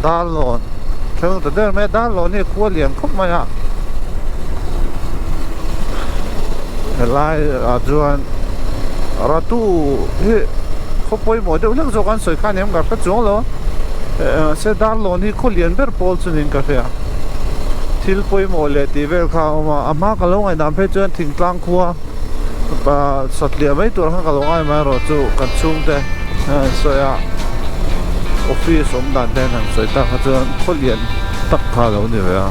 Darlawn thleng ta der mai a, Darlawn hi a khua lian khawp mai a, helai ah chuan Ratu hi khaw pawimawh deuh hlek zawk an sawi kha aniang ka hre chuang lo a, mahse Darlawn hi khaw lian ber pawl chu niin ka hria, thil pawimawh leh tih vel kha a awm a, a hma ka lo ngaihdan phei chuan thingtlang khua satliah mai tur kha ka lo ngai mai erawh chu kan chhungte an sawi a office awm dan te an sawi tak kha chuan khaw lian tak kha a lo ni ve a.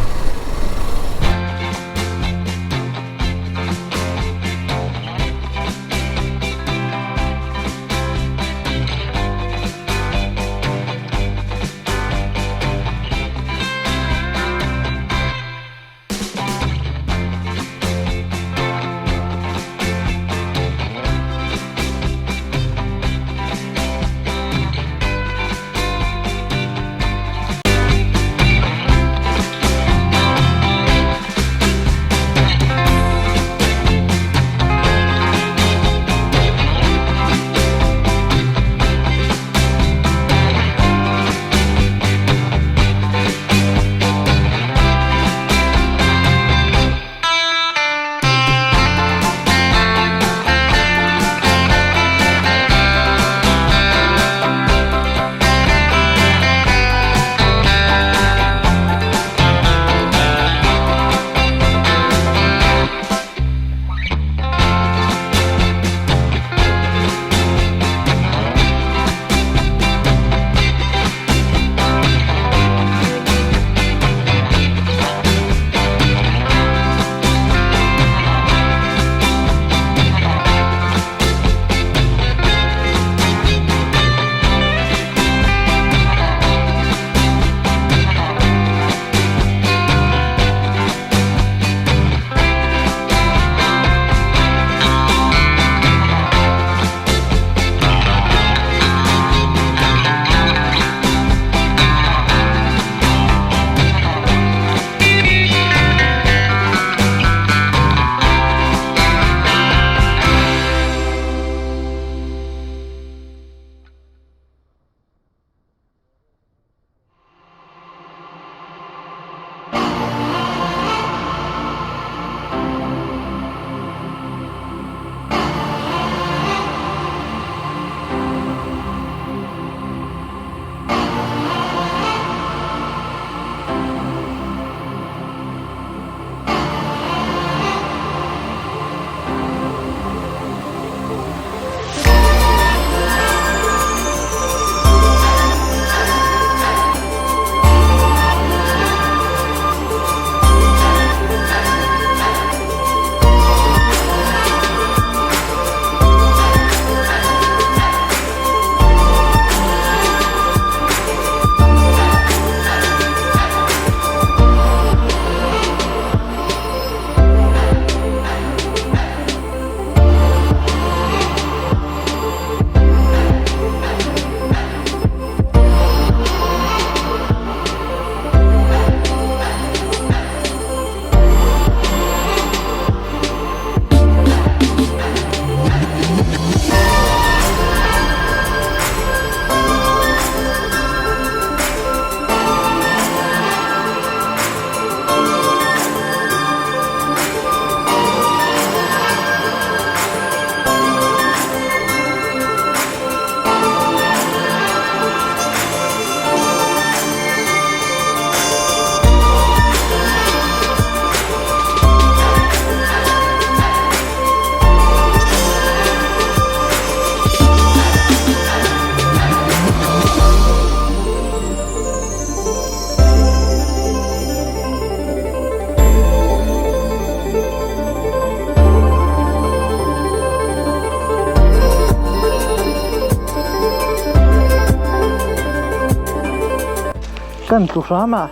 Kan tlu hram a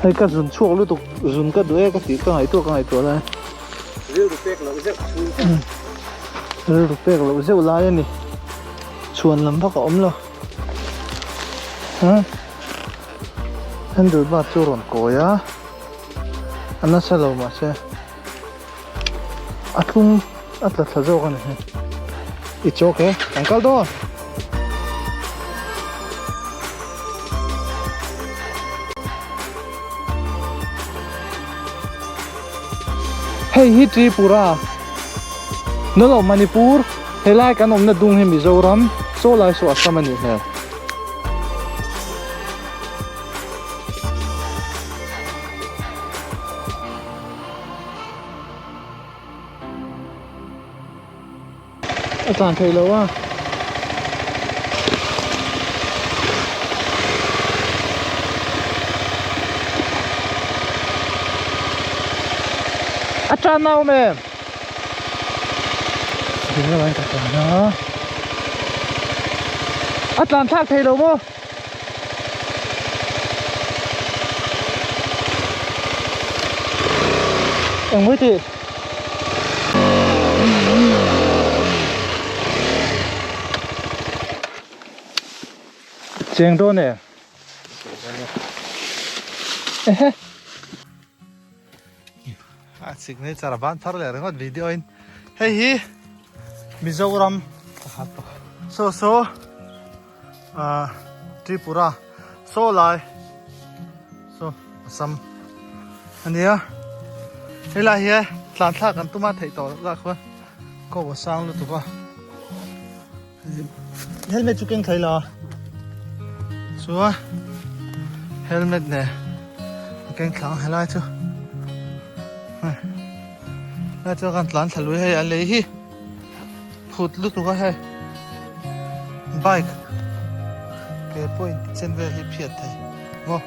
hei ka zun chhuak lutuk zun ka duh e ka tih ka ngaihtuah ka ngaihtuah lai rilru pek loh zeuh chhung rilru pek loh zeuh lai a ni chhuan lam vak a awm lo handle bar chu a rawn kawi a a nasa lo mahse a tlum a tla thla zawk a ni hei it's okay kan kal dawn. Hei hi Tripura no lo Manipur helai kan awmna dung hi Mizoram saw lai saw Assam a nih hmel. A tlan theih loh a. A tan a awm em? Ding lamah hian ka tlan a. A tlan thlak thei lo maw? Engmawii tih? Cheng dawn e. Ehe. A signature a ban thar leh ringawt video in hei hi Mizoram so so ah Tripura saw lai saw Assam ania helai hi tlan thlak kan tum a theih tawh loh lah khuan ko a sang lutuk a helmet chu keng thei la chuan helmet nen a keng thlang helai chu helai chu kan tlan thla lui hei a lei hi. Phut lutuk a hei bike ke pawh in chen vel hi phiat thei maw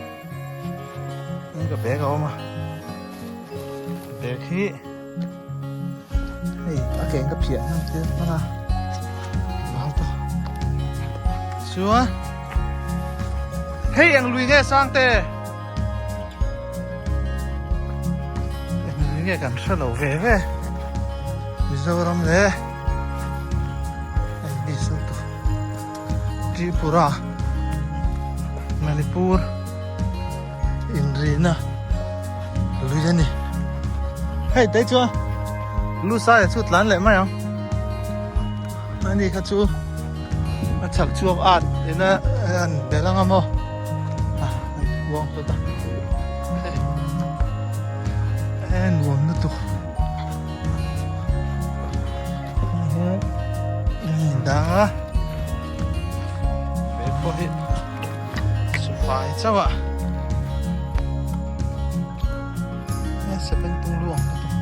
in ka bag a awm a bag hi hei a ke in ka phiah hman tir hman a bal tawh chuan hei eng lui nge sang te eng lui nge kan hre lo ve ve. Mizoram leh hei saw tu Tripura Manipur inrihna lui a ni hei te chuan Lusai a chu tlan leh mai ang ani kha chu a chhak chhuak at ina an bel anga maw a an uang hlawt a hei nuam lutuk. Dang a he pawh hi sufai chauh a he sabengtung lu ang ka tum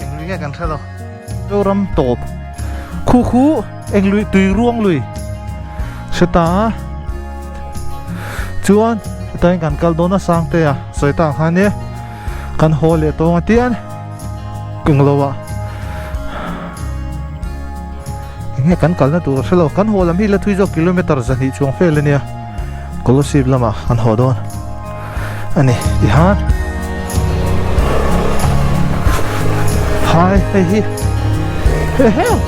eng lui nge kan hre lo. Zoram tawp khu khu eng lui tui ruang lui hre ta a chuan hetah hian kan kal dawn a sang te a sawi tak ang khan e kan haw leh tawng a tian englo ah enge kan kalna tur a hrelo kan haw lam hi la thui zawk kilometer zahnih chuang fel ania Kolasib lamah kan haw dawn a ni tihan hai hei hi heheu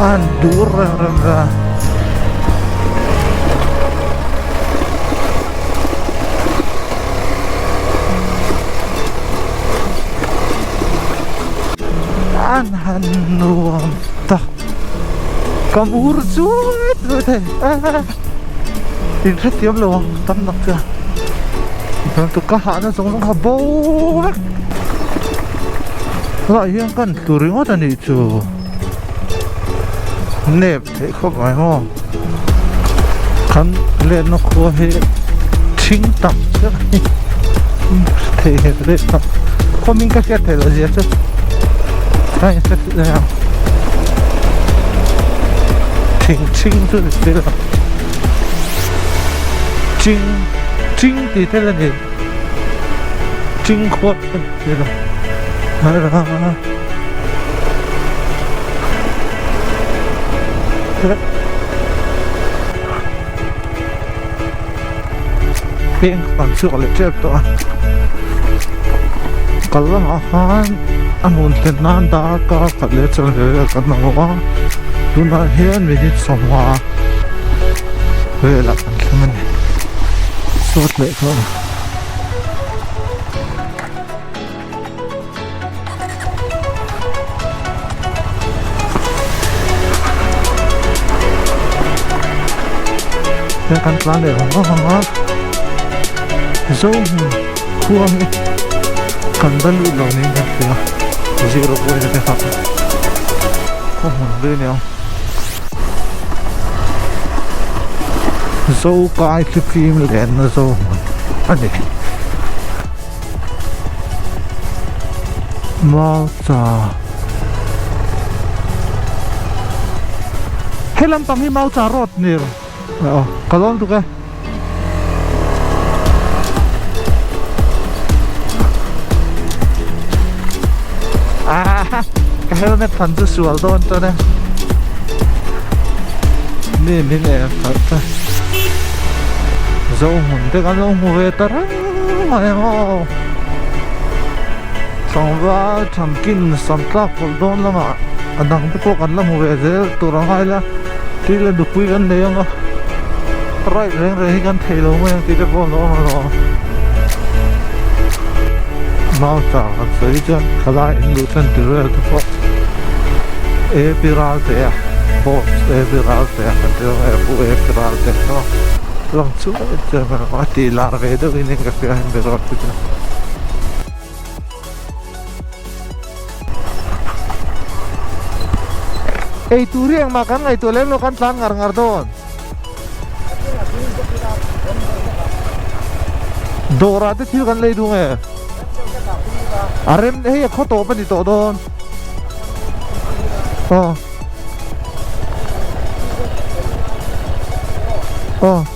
an dur reng reng a. An han nuam tak ka mur chuai chuai thei in hrethiam lo ang tam tak chuan chuan chu ka hahna zawng zawng kha bo vek lah hian kan tlu ringawt a nih chu nep theih khawp mai maw. Kan lenna khua hi thing tam chiah a ni thei nghet rih tak khaw hming ka hriat theih loh zia chu ka inhre thei ang thing thing chu ni si lo ching ching tih te la ni ching khua chu ni si lo. Peng kan chhuak leh tep tawh a kal lamah khan a hmun thlen nan darkar khat leh chuan vel vel kan mamawh a tunah hian minute sawmnga velah kan thleng a ni. sawt leh tawh. Hian kan tlan leh vang vang ang a Zohmun khua hi kan va lut lo niin kan hria zero point a te kha khaw hmun vel a ni ang Zokai thlifim lenna Zohmun a ni. Maucha He lampang hi Maucha road ni aw ka lawm tuk e. Ah ka helmet than chu sual dawn chuan e mi min en khalh ta zo hmun te kan lo hmu ve ta reng. Tlangval thamkin sam tlak pawlh dawn lamah a dang te pawh kan la hmu ve zel tur a ngai la thil a nupui kan nei ang a ride reng reng hi kan thei lo mai ang tih te pawh a lo awm alawm mau char kan sawi chuan thalai in luh tan ti vel te pawh e pi ral te a boss e pi ral te a kan ti ang e pu e pi ral te a. Lang chu a tih lar ve deuh in ka hria hemi road hi chu. Ei tur hi engmah kan ngaihtuah lem lo kan tlan ngar ngar dawn. Dawrah te thil kan lei duh nge? A rem hei a khaw tawp a ni tawh dawn. Aw. Aw.